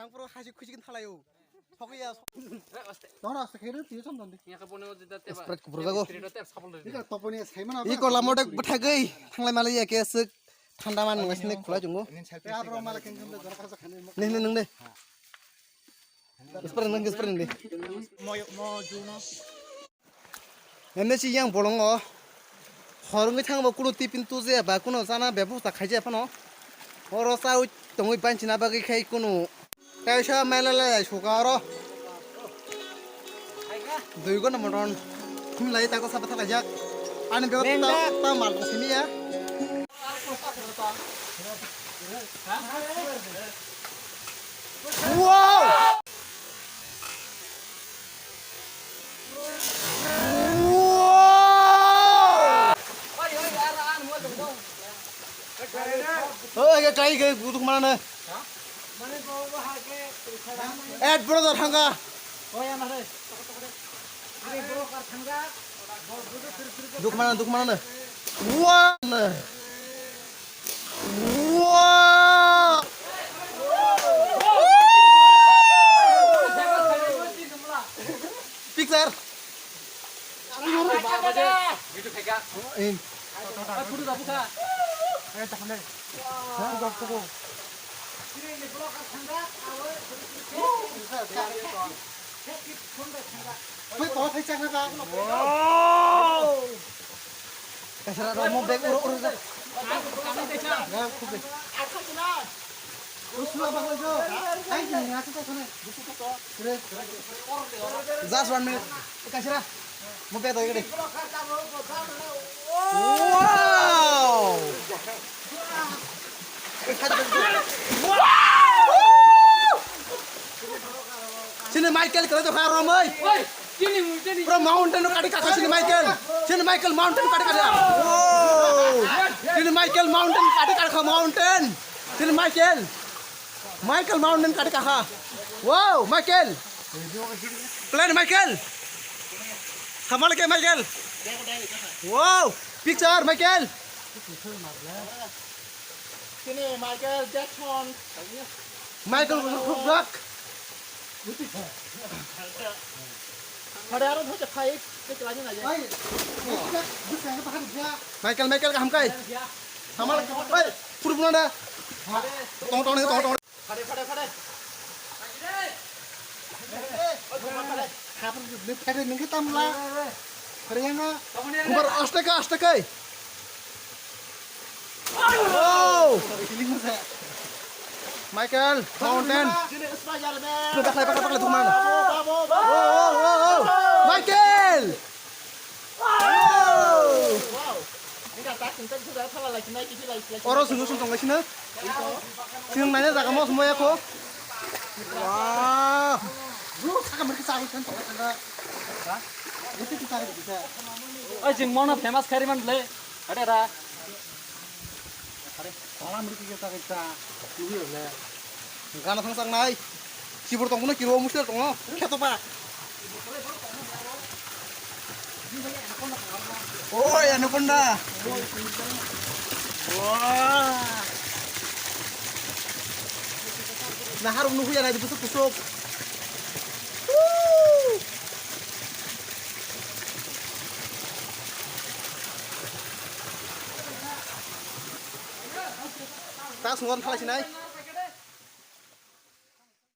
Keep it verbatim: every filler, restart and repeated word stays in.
Ang puro haji khuji kin thalai o. Sokya. Dona se khere tiyo chon dandi. Sprite kupro jago. Ika toponi saimana. Iko lamo dek bwthagwi thanglai malai ya ke sik thanda man ngasni khulai chungo. Aro mala ken ken dona kasa khani. Nih nih nih nih. Sprite nang sprite nih. Mo mo juno. Emne si yang bolongo. Hor wngwi thangbo kuno tipin tuje ba kuno chana bebosta khaijak phano. Oro chawi tongwi banchina bagwi khai kuno. Kaisa mela lai suka oro. Dui gona moton. Him lai tako sapa thalaijak. Ani bego ta ta mal sini ya. Wow! Wow! Oi, oi, kai, kai, butuk mana ne? Eh, bro, thangka. Dukmana, dukmana. Wah. Wah. Picture. In. Hui, to thai chakna ka. Wow. Kasara ro mo bag uro uro jak. Ga khube. Usla ba ko jo. Ai ni na ka khone. Re. Just one minute. Kasara. Mo bag dai gede. Wow. Sini Michael kala to kharo mai. Oi, sini, sini. Bro, mountain no kati kaka sini Michael. Sini Michael mountain kati kaka. Wow. Sini Michael mountain kati kaka mountain. Sini Michael. Michael mountain kati kaka. Wow, Michael. Plan Michael. Samal ke Michael. Wow, picture Michael. Sini Michael Jackson. Michael Jackson. Hade aro thok thai ke kelai na ya. Michael, Michael kaham kai. Samal, oi, puru puru na. Tong tong tong tong. Phade, phade, phade. Phade, phade, nungke tamla. Phade yang. Kubar aste ka, aste kai. Oh! Michael, mountain. Sini Spider-Man. Pakai, pakai, pakai, teman. Oh, oh, oh, oh. Michael! Oro sungguh sung tonglaisino. Sing nanya jaga mos moya ko. Wah. Oi, jing mono famous kari man le. Ada ra. Gana thang sangnai. Sibur tong no kiro musil tong no. Kheto pa. Oi, anaconda. Wah. Nahar unu huya nai busuk busuk. Ta sungon thalai sinai.